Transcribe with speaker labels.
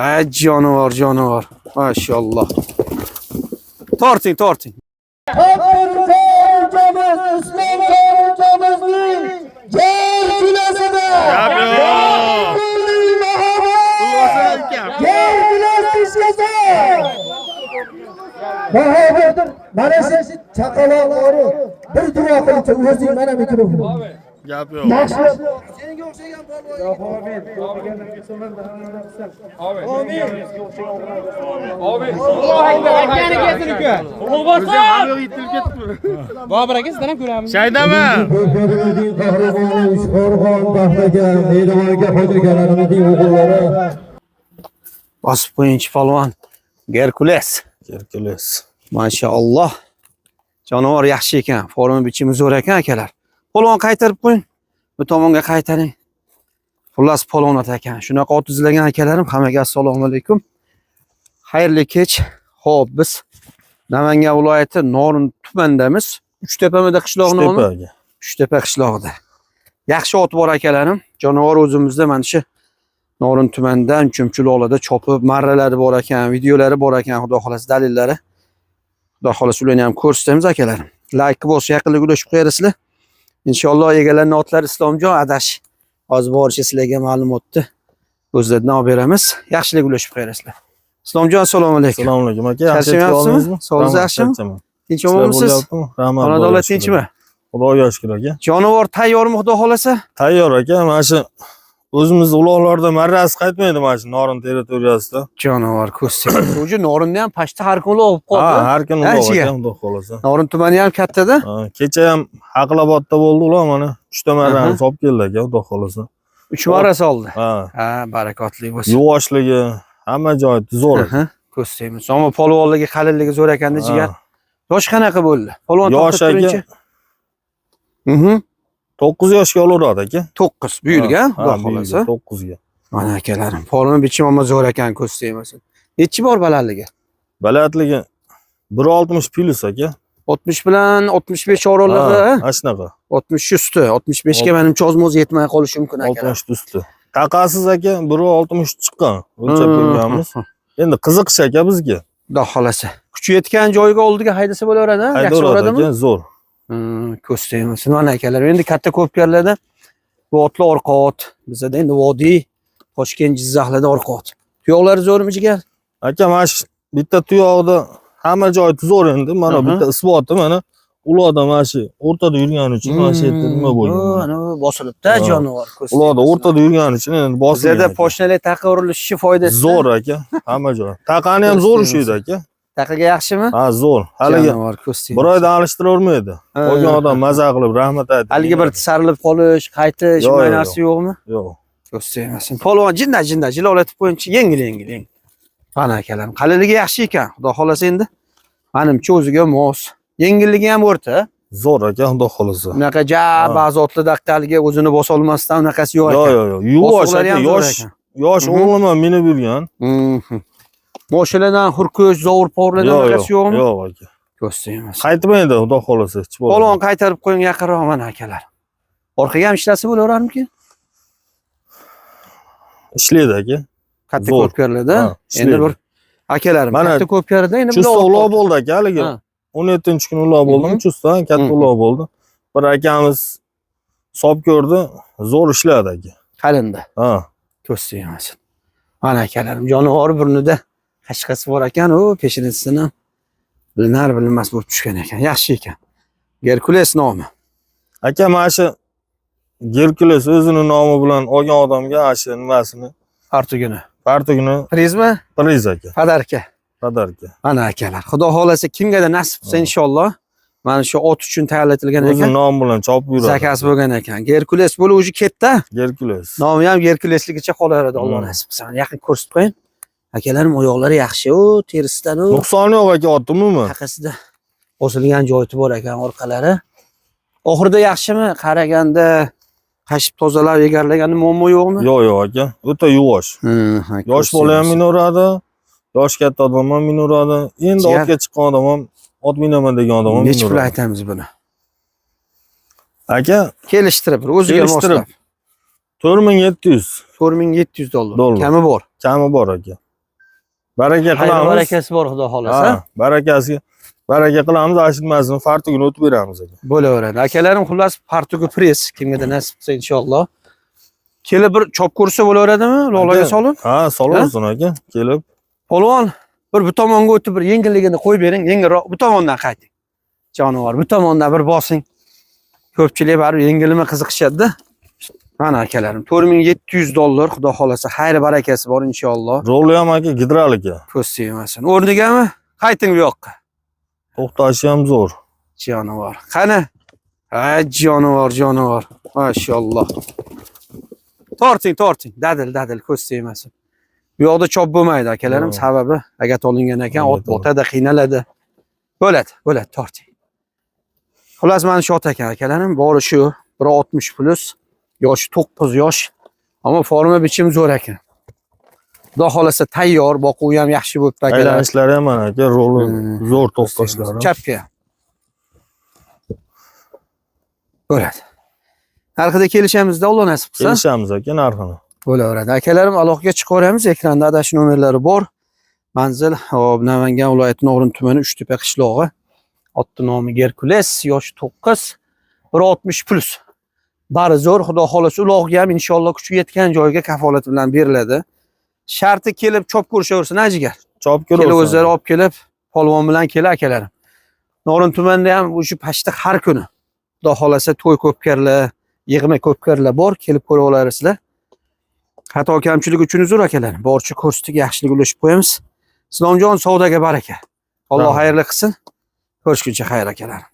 Speaker 1: Ay jonivor, jonivor. Mashalloh. Torting, torting.
Speaker 2: Bahodir mana shu chaqaloqlari bir duo qilib o'zing mana mikrofon.
Speaker 3: Gap yo'q.
Speaker 2: Yaxshi.
Speaker 4: Bobur aka, sizdan ham ko'ramiz.
Speaker 3: Shaydami?
Speaker 2: Ko'pkarimizning qahramoni Uchqo'rg'on Bahraga, Mehriboy aka, hoji akalarimizning o'g'illari.
Speaker 1: Bosib qo'yingchi polvon. Gerkules.
Speaker 3: Gerkules.
Speaker 1: Mashalloh. Jonivor yaxshi ekan. Forma bichimi zo'r ekan, akalar. Polvon, qaytarib qo'ying. Bu tomonga qaytaring. Xullas, polvon ot ekan. Shunaqa ot izlagan akalarim, hammaga assalomu alaykum. Xayrli kech. Xo'p, biz Namangan viloyati Norin tumanidamiz. Uchtepamida qishlog'i nomi?
Speaker 3: Uchtepa aka.
Speaker 1: Uchtepa qishlog'ida. Yaxshi ot bor, akalarim. Jonivor o'zimizda mana shu Norin tumanidan Chumchuloqlarda chopib, marralari bor ekan, videolari bor ekan, xudo xolasa dalillari. Xudo xolasa ularni ham ko'rsatamiz, akalarim. Like bosib, yaqinlik ulashib qo'yasizlar. Inshaalloh egalarning otlari Islomjon adash. Hozir boricha sizlarga ma'lumotni o'zlaridan olib beramiz. Yaxshilik ulashib qo'yasizlar. Islomjon, assalomu alaykum.
Speaker 3: Assalomu alaykum aka. Yaxshi
Speaker 1: Charchamayapsizmi?
Speaker 3: oldingizmi?
Speaker 1: Sog'ligingiz
Speaker 3: Rahmat,
Speaker 1: yaxshimi?
Speaker 3: charchaman.
Speaker 1: Tinch
Speaker 3: Sizlar
Speaker 1: omonmisiz?
Speaker 3: bo'lyaptimi? Rahmat.
Speaker 1: Xonadonlar
Speaker 3: Xudoga
Speaker 1: tinchmi?
Speaker 3: shukur. Xudoga shukur aka.
Speaker 1: Jonivor tayyormi, xudo xolasa?
Speaker 3: Tayyor aka, mana shu o'zimiz uloqlarda marrasi qaytmaydi mana shu Norin territoriyasida.
Speaker 1: Jonivor ko'z. O'zi Norinda ham pashta har kuni olib
Speaker 3: Ha,
Speaker 1: qoldi.
Speaker 3: har kuni
Speaker 1: Ha,
Speaker 3: uloq
Speaker 1: jigar.
Speaker 3: aka, xudo xolasa.
Speaker 1: Norin tumani ham kattada.
Speaker 3: Ha, kecha ham Haqlabodda bo'ldi uloq, mana 3 ta marrani
Speaker 1: Aha.
Speaker 3: solib keldi aka, xudo xolasa.
Speaker 1: 3 marra soldi.
Speaker 3: Ha,
Speaker 1: Ha, barakotli bo'lsin.
Speaker 3: yuvoshligi, hamma joyi zo'r.
Speaker 1: Aha, ko'z tegmasin. Ammo polvonligi, qalinligi zo'r ekanda, jigar. Yosh qanaqa bo'ldi? Polvon,
Speaker 3: Yosh
Speaker 1: to'xtatib
Speaker 3: aka.
Speaker 1: turingchi.
Speaker 3: 9 yoshga olaveradi aka.
Speaker 1: 9 bu yilga,
Speaker 3: Ha,
Speaker 1: xudo
Speaker 3: bu yilga,
Speaker 1: xolasa.
Speaker 3: 9 ga.
Speaker 1: Mana, akalarim, polvon bichim ammo zo'r ekan, ko'z tegmasin. Nechi bor balandligi?
Speaker 3: Balandligi 1.60 plus aka.
Speaker 1: 60 bilan 65 oralig'i,
Speaker 3: Ha, mana shunaqa.
Speaker 1: 60 usti, 65 ga menimcha ozmoz yetmay qolishi mumkin, akalar.
Speaker 3: 60 usti. Taqasiz aka, 1.63 chiqqan. O'lchab ko'rganmiz. Endi qiziqish aka bizga.
Speaker 1: Xudo xolasa. Kuchi yetgan joyiga oldiga haydasa bo'laveradi, ha? Yaxshi
Speaker 3: Haydaveradi
Speaker 1: bo'ladimi?
Speaker 3: aka, zo'r.
Speaker 1: Ko'z tegmasin. Mana, akalar, endi katta ko'pkarlarda bu otlar orqa ot. Bizada endi vodiy, Toshkent, Jizzaxlarda orqa ot. Tuyoqlari zo'rmi, jigar?
Speaker 3: Aka, mana shu bitta tuyog'ida hamma joyi zo'r endi. Mana bitta isboti, mana uloqda mana shu o'rtada yurgani uchun mana shu yerda nima bo'lgan.
Speaker 1: Ana bosilibdi jonivor. Ko'z
Speaker 3: Uloqda
Speaker 1: tegmasin.
Speaker 3: o'rtada yurgani uchun endi bosilgan.
Speaker 1: Bizada
Speaker 3: Aka.
Speaker 1: poshnali taqa urilishi foydasi.
Speaker 3: Zo'r aka, hamma joyi. Taqani ham zo'r ushlaydi aka.
Speaker 1: Taqaga yaxshimi?
Speaker 3: Ha, zo'r. Haligi
Speaker 1: Jonivor, ko'z tegmasin.
Speaker 3: bir oyda alishtiravermaydi. Olgan odam maza qilib rahmat aytadi.
Speaker 1: Haligi bir tisarilib qolish, qaytish,
Speaker 3: Yo'q,
Speaker 1: bunday
Speaker 3: yo'q,
Speaker 1: narsa yo'qmi?
Speaker 3: Yo'q.
Speaker 1: Ko'z tegmasin. Polvon, jinda jinda jilovlatib qo'yingchi, yengil yengil yengil. Mana, akalarim, qalinligi yaxshi ekan. Xudo xolasa endi. Manimcha o'ziga mos. Yengilligi ham o'rta.
Speaker 3: Zo'r aka, xudo xolasa.
Speaker 1: Unaqa ja ba'zi otlar daqiqaligi o'zini bosolmasdan unaqasi yo'q
Speaker 3: Yo'q,
Speaker 1: ekan.
Speaker 3: yo'q, yo'q. Yuvosh
Speaker 1: Bosiqlari
Speaker 3: aka,
Speaker 1: ham zo'r
Speaker 3: yosh,
Speaker 1: ekan.
Speaker 3: yosh o'g'lim ham minib yurgan.
Speaker 1: Moshiladan hurkish, zovur povurlardan
Speaker 3: Yo'q,
Speaker 1: unaqasi
Speaker 3: yo'q,
Speaker 1: yo'qmi?
Speaker 3: yo'q aka.
Speaker 1: Ko'z tegmasin.
Speaker 3: Qaytmaydi, xudo xolasa, hech bo'lmadi.
Speaker 1: Polvon, qaytarib qo'ying yaqinroq, mana, akalar. Orqaga ham ishlasa bo'laverarmikin?
Speaker 3: Ishlaydi aka.
Speaker 1: Katta
Speaker 3: Zo'r.
Speaker 1: ko'pkarlarda.
Speaker 3: Ha,
Speaker 1: Endi
Speaker 3: ishlaydi.
Speaker 1: bir akalarim,
Speaker 3: Mana
Speaker 1: katta ko'pkarida endi
Speaker 3: Chustda
Speaker 1: bular
Speaker 3: uloq bo'ldi aka, haligi.
Speaker 1: Ha.
Speaker 3: 17-kuni uloq bo'ldimi? Chustdan katta uloq bo'ldi. Bir akamiz solib ko'rdi, zo'r ishladi aka.
Speaker 1: Qalinda.
Speaker 3: Ha.
Speaker 1: Ko'z tegmasin. Mana, akalarim, jonivor burnida qashqasi bor ekan, u peshanasidan ham bilinar bilinmas bo'lib tushgan ekan. Yaxshi ekan. Gerkules nomi.
Speaker 3: Aka, mana shu Gerkules o'zini nomi bilan olgan odamga ana shu nimasini,
Speaker 1: Artugini.
Speaker 3: partugini
Speaker 1: Prizmi?
Speaker 3: Priz aka,
Speaker 1: Podarka.
Speaker 3: podarka.
Speaker 1: Mana, akalar. Xudo xolasa kimgadir nasib qilsa inshaalloh. Mana shu ot uchun tayyorlatilgan
Speaker 3: O'zini
Speaker 1: ekan.
Speaker 3: nomi bilan chopib yuradi.
Speaker 1: Zakaz bo'lgan ekan. Gerkules bo'lib уже ketdi.
Speaker 3: Gerkules.
Speaker 1: Nomi ham Gerkulesligicha qolaveradi, Alloh nasib qilsa. Mana, yaqin ko'rsatib qo'ying. Akalarim, oyoqlari yaxshi, u terisidan u
Speaker 3: Nuqsoni yo'q aka ot umuman.
Speaker 1: taqasida osilgan joyi bor ekan orqalari. Oxirida yaxshimi? Qaraganda qashib tozalab egarlaganda muammo yo'qmi?
Speaker 3: Yo'q, yo'q aka, o'ta yuvosh. Yosh bola ham minaveradi, yosh katta odam ham minaveradi. Endi
Speaker 1: Jigar.
Speaker 3: otga chiqqan odam ham, ot minaman degan odam ham
Speaker 1: Nechi pul
Speaker 3: minaveradi.
Speaker 1: aytamiz buni?
Speaker 3: Aka,
Speaker 1: Kelishtirib, bir o'ziga
Speaker 3: Kelishtirib.
Speaker 1: moslab.
Speaker 3: 4700
Speaker 1: 4700 dollar.
Speaker 3: Dollar.
Speaker 1: Kami bor.
Speaker 3: Kami bor aka. Baraka
Speaker 1: Xayr
Speaker 3: qilamiz.
Speaker 1: barakasi bor, xudo xohlasa.
Speaker 3: Ha, barakasiga baraka qilamiz, ashilmasini fartugini o'tib beramiz aka.
Speaker 1: Bo'laveradi. Akalarim, xullas, fartugi press kimgadir nasib qilsa inshaalloh. Kelib bir chop ko'rsa bo'laveradimi? Lolaga
Speaker 3: Aka,
Speaker 1: solib.
Speaker 3: Ha, solaversin aka, kelib.
Speaker 1: Polvon, bir bu tomonga o'tib bir yengilligini qo'yib bering, yengilroq bu tomondan qayting. Jonivor, bu tomondan bir bosing. Ko'pchilik baribir yengilimi qiziqishadi-da. Mana akalarim, 4700 dollar, xudo xolasa, xayr barakasi bor inshaalloh.
Speaker 3: Roli ham aka gidrolika.
Speaker 1: Ko'z tegmasin. O'rnigami? Qayting bu yoqqa.
Speaker 3: To'xtashi ham zo'r.
Speaker 1: Jonivor. Qani? Ha, jonivor, jonivor. Mashalloh. Torting, torting. Dadil, dadil, ko'z tegmasin. Bu yoqda chop bo'lmaydi akalarim,
Speaker 3: Yo'q.
Speaker 1: sababi agat olingan ekan, ot
Speaker 3: Agat olin.
Speaker 1: botadi, qiynaladi. Bo'ladi, bo'ladi, torting. Xullas, mana shu ot ekan akalarim, bori shu 1.60 plus, yoshi 9 yosh. Ammo forma bichimi zo'r ekan. Xudo xolasa tayyor, boquvi ham yaxshi bo'libdi akalar.
Speaker 3: Aylanishlari ham mana aka, roli zo'r to'xtashlari.
Speaker 1: Chapga. Bo'ladi. Narxida kelishamizda, Alloh nasib qilsa.
Speaker 3: Kelishamiz aka narxini.
Speaker 1: Bo'laveradi. Akalarim, aloqaga chiqaveramiz. Ekranda adash nomerlari bor. Manzil hop, Namangan viloyati Norin tumani Uchtepa qishlog'i. Otning nomi Gerkules, yoshi 9, 1.60 plus. Bari zo'r, xudo xolasa ulog'iga ham inshaalloh kuchi yetgan joyga kafolat bilan beriladi. Sharti kelib chop ko'rishaversin, a jigar.
Speaker 3: Chop
Speaker 1: Kelib
Speaker 3: ko'raversin.
Speaker 1: o'zlari olib kelib, polvon bilan kela akalarim. Norin tumanida ham o'sha pashta har kuni. Xudo xolasa to'y ko'pkarlar, yig'ma ko'pkarlar bor, kelib ko'ra olasizlar. Xato kamchilik uchun uzr akalarim. Borchi ko'rsatdik, yaxshilik ulashib qo'yamiz. Islomjon, savdoga baraka. Alloh
Speaker 3: Rahmat.
Speaker 1: xayrli qilsin. Ko'rishguncha xayr akalarim.